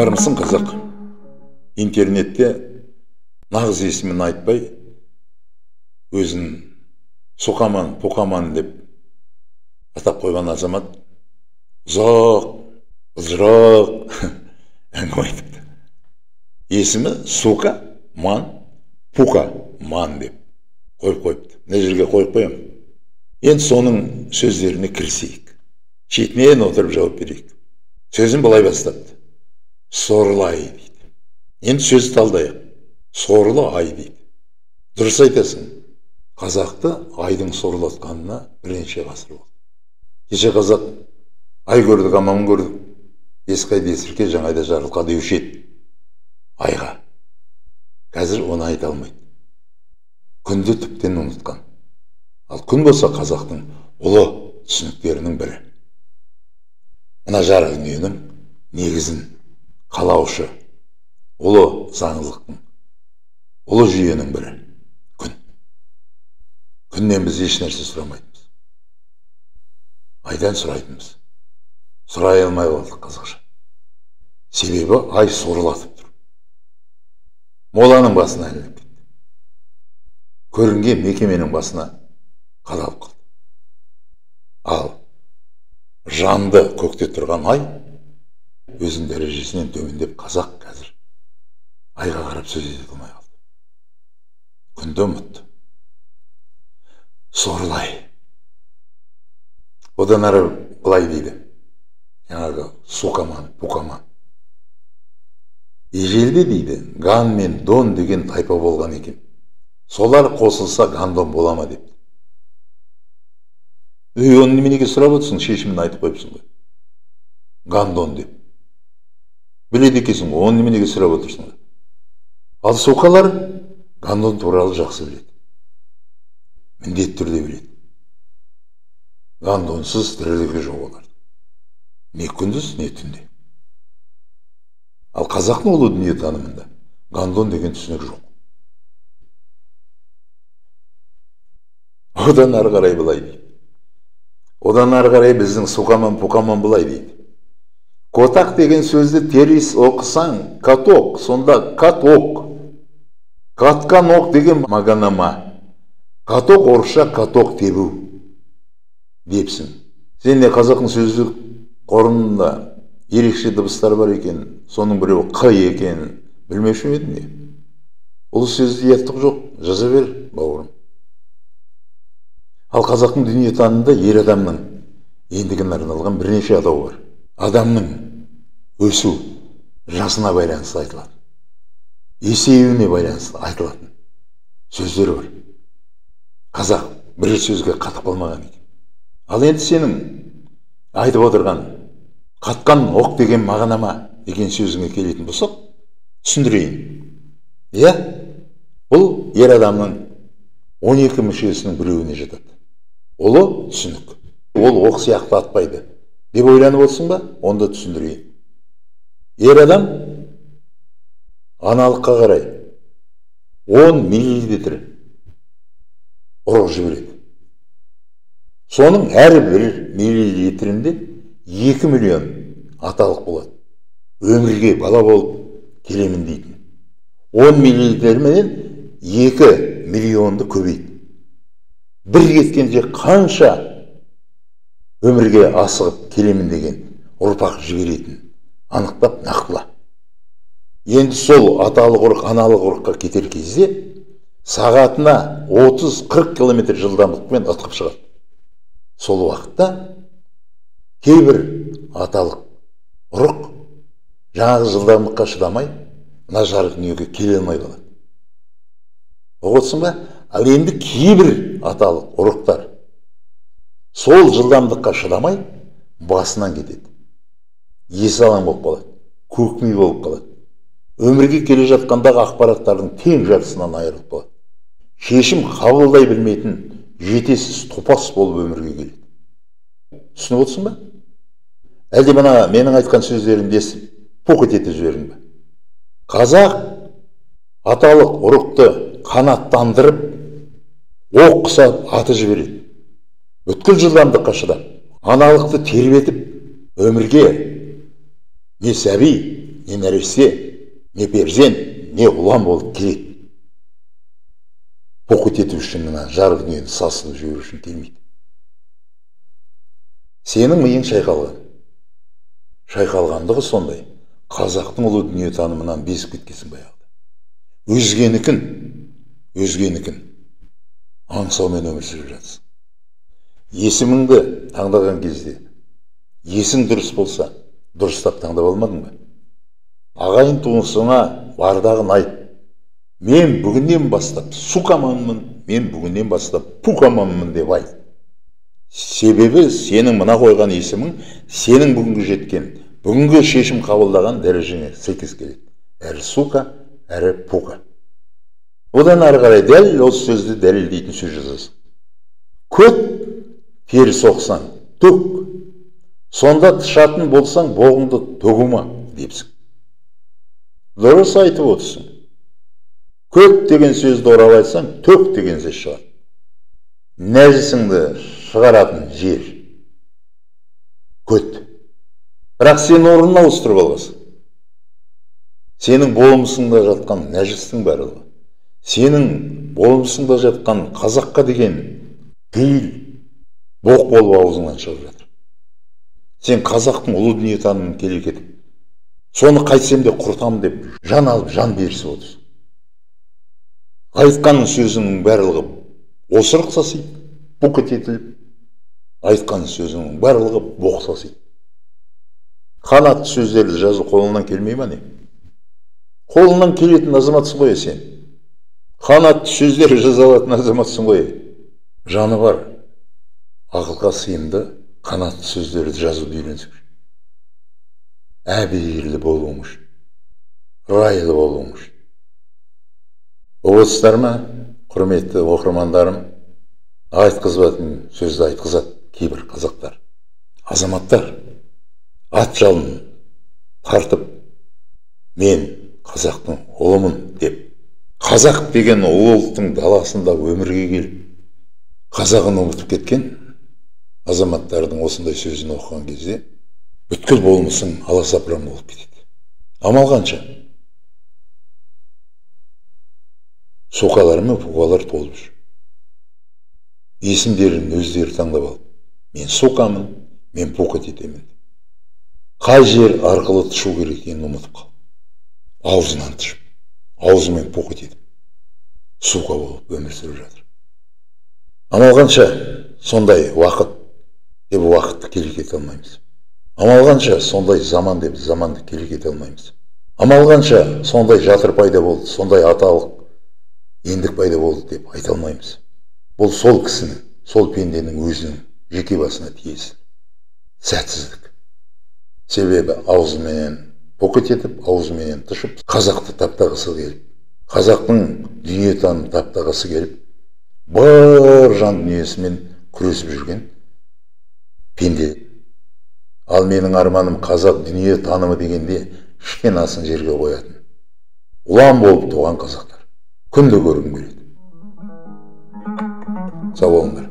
Армысың, қазақ? Интернетте нағыз есімін айтпай, өзін Соқаман, Поқаман деп атап қойған азамат ұзақ, ұзырақ әңгіме айтыпты. Есімі Сука, Ман, Пука, Ман деп қойып қойыпты. Мына жерге қойып қоямын. Енді соның сөздеріне кірісейік. Шетінен отырып жауап берейік. Сөзін былай бастапты. Сорлы ай дейді. Енді сөзді талдайық. Сорлы ай дейді. Дұрыс айтасың. Қазақты айдың сорлатқанына бірнеше ғасыр болды. Кеше қазақ ай көрдік, аман көрдік, есқайды есірке, жаңайда жарылқа деуші еді айға. Қазір оны айта алмайды. Күнді тіптен ұмытқан. Ал күн болса қазақтың ұлы түсініктерінің бірі. Мына жарық дүниенің негізін қалаушы, ұлы заңдылықтың, ұлы жүйенің бірі күн. Күннен біз еш нәрсе сұрамайтынбыз. Айдан сұрайтынбыз. Сұрай алмай қалдық қазақша. Себебі ай сорлатып тұр. Моланың басына ілініп кетті. Көрінген мекеменің басына қадалып қалды. Ал жанды көкте тұрған ай өзінің дәрежесінен төмендеп, қазақ қазір айға қарап сөз ете алмай қалды. Күнді ұмытты. Сорлы ай. Одан ары былай дейді. Жаңағы Суқаман, Пуқаман. Ежелде дейді, Ган мен Дон деген тайпа болған екен. Солар қосылса Гандон бола ма депті. Ей, оны неменеге сұрап отырсың, шешімін айтып қойыпсың ғой. Гандон деп. Біледі екенсің ғой, оны неменеге сұрап отырсың ғой. Ал суқалар Гандон туралы жақсы біледі. Міндетті түрде біледі. Гандонсыз тірілігі жоқ олардың. Не күндіз, не түнде. Ал қазақтың ұлы дүниетанымында Гандон деген түсінік жоқ. Одан ары қарай былай дейді. Одан ары қарай біздің Суқаман, Пуқаман былай дейді. Котақ деген сөзді теріс оқысаң, каток, сонда каток. Катқан оқ деген мағынама. Каток орысша каток тебу депсің. Сен не қазақтың сөздік қорында ерекше дыбыстар бар екен, соның біреуі қ екенін білмеуші ме едің не? Ол сөзді ұяттық жоқ, жаза бер, бауырым. Ал қазақтың дүниетанымында ер адамның ендігін арналған бірнеше атау бар. Адамның өсу жасына байланысты айтылатын, есеюіне байланысты айтылатын сөздер бар. Қазақ бір сөзге қатып қалмаған екен. Ал енді сенің айтып отырған қатқан оқ деген мағынама деген сөзіңе келетін болсақ, түсіндірейін. Иә, бұл ер адамның 12 мүшесінің біреуіне жатады. Ұлы түсінік. Ол оқ сияқты атпайды деп ойланып отырсың ба? Онда түсіндірейін. Ер адам аналыққа қарай 10 миллилитр ұрық жібереді. Соның әрбір миллилитрінде 2 миллион аталық болады. Өмірге бала болып келемін дейтін. 10 миллилитрменен 2 миллионды көбейт. Бір кеткенше қанша өмірге асығып келемін деген ұрпақ жіберетін анықтап нақтыла. Енді сол аталық ұрық, аналық ұрыққа кетер кезде сағатына 30-40 километр жылдамдықпен ытқып шығады. Сол уақытта кейбір аталық ұрық жаңағы жылдамдыққа шыдамай мына жарық дүниеге келе алмай қалады. Ұғып ба? Ал енді кейбір аталық ұрықтар сол жылдамдыққа шыдамай басынан кетеді. Есі алаң болып қалады, көкми болып қалады. Өмірге келе жатқандағы ақпараттардың тең жартысынан айырылып қалады. Шешім қабылдай білмейтін жетесіз топас болып өмірге келеді. Түсініп отырсың ба? Әлде мына менің айтқан сөздерімді естіп поқ етіп жібердің бе? Қазақ аталық ұрықты қанаттандырып, оқ құсап аты жібереді. Бүткіл жылдамдыққа шыдап, Аналықты тербетіп өмірге не сәби, не нәресте, не перзент, не ұлан болып келеді. Боқыт ету үшін, мына жарық дүниені сасытып жіберу үшін келмейді. Сенің миың шайқалған. Шайқалғандығы сондай. Қазақтың ұлы дүниетанымынан безіп кеткенсің баяғыда. Өзгенікін аңсаумен өмір сүріп жатсың. Есіміңді таңдаған кезде есің дұрыс болса, дұрыстап таңдап алмадың ба? Ағайын туысыңа бардағын айт. Мен бүгіннен бастап сукаманмын, мен бүгіннен бастап пукаманмын деп айт. Себебі сенің мына қойған есімің сенің бүгінгі жеткен, бүгінгі шешім қабылдаған дәрежеңе сәйкес келеді. Әрі сука, әрі пука. Одан әрі қарай дәл осы сөзді дәлелдейтін сөз жазасың. Көт тері соқсаң, төк. Сонда тышатын болсаң, боғыңды төгума депсің. Дұрыс айтып отырсың. Көк деген сөзді орап айтсаң, төк деген сөз шығады. Нәжісіңді шығаратын жер. Көт. Бірақ сен орнын ауыстырып алғансың. Сенің болмысыңда жатқан нәжістің барлығы, сенің болмысыңда жатқан қазаққа деген пейіл боқ болып аузыңнан шығып жатыр. Сен қазақтың ұлы дүниетанымын келе кетіп, соны қайтсем де құртам деп жан алып, жан берісіп отырсың. Айтқан сөзіңнің барлығы осырық сасиды, бұқыт етіліп, айтқан сөзіңнің барлығы боқ сасиды. Қанатты сөздерді жазу қолыңнан келмей ма не? Қолыңнан келетін азаматсың ғой сен. Қанатты сөздер жаза алатын азаматсың ғой. Жаны бар, ақылға сыйымды қанатты сөздерді жазуды үйренсің. Әбігерлі болуың үшін, райлы болуың үшін. Отырсыздар ма, құрметті оқырмандарым? Айтқызбайтын сөзді айтқызады кейбір қазақтар. Азаматтар ат жалын тартып, мен қазақтың ұлымын деп, қазақ деген ұлы ұлттың даласында өмірге келіп, қазағын ұмытып кеткен азаматтардың осындай сөзін оқыған кезде бүткіл болмысың аласапыран болып кетеді. Амал қанша? Соқалар мен пуқалар толып жүр. Есімдерін өздері таңдап алып, мен соқамын, мен пуқат етемін. Қай жер арқылы тышу керек екенін ұмытып қалып, аузынан тышып, аузымен пуқат етіп, суқа болып өмір сүріп жатыр. Амал қанша сондай уақыт деп уақытты келе кете алмаймыз. Амал қанша сондай заман деп заманды келе кете алмаймыз. Амал қанша сондай жатыр пайда болды, сондай аталық ендік пайда болды деп айта алмаймыз. Бұл сол кісінің, сол пенденің өзінің жеке басына тиесілі сәтсіздік. Себебі аузыменен боқыт етіп, аузыменен тышып, қазақты таптағысы келіп, қазақтың дүниетанымын таптағысы келіп, бар жан дүниесімен күресіп жүрген пенде. Ал менің арманым қазақ дүние танымы дегенде ішкен асын жерге қоятын ұлан болып туған қазақтар. Күнде көргім келеді. Сау болыңдар.